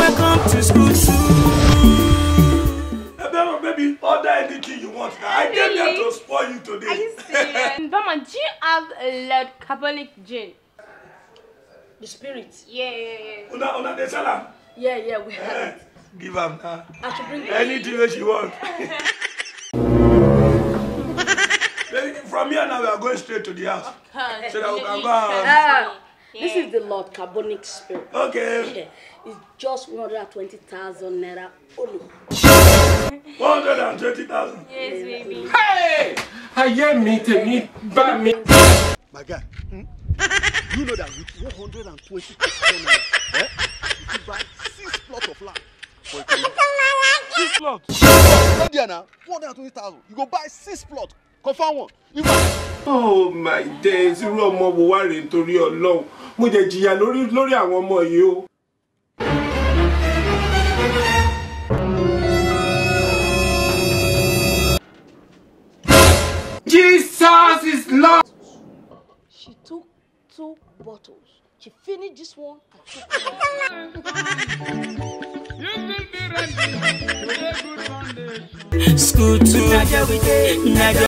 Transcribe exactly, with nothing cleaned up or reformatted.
Come to school too. Ebero, baby, order anything you want. Now. I came here to spoil you today. Are you serious? Bama, do you have a Lord Carbonic gin? The spirit. Yeah, yeah, yeah. Una, una dey sell am. Yeah, yeah, we have it. Give am now. I should bring it. Anything wey she want. Baby, from here now, we are going straight to the house. So that we can go and Ah, this is the Lord Carbonic Spirit. Okay. It's just one hundred and twenty thousand naira only. One hundred and twenty thousand. Yes, baby. Hey! Ayé mi tèmi bá mi. My guy, hmm? You know that with one hundred and twenty thousand naira, eh, you fit buy six plots of land for Ikorodu. This plot. Not there now, one hundred and twenty thousand. You go buy six plots. Confirm one. You buy. Oh my days, irú ọmọ wo wá rèé nítorí Ọlọ́run? Mo jẹ jìyà lórí lórí àwọn ọmọ yìí o. Jesus is Lord. She took two bottles. She finished this one. School too. Naija we dey, Naija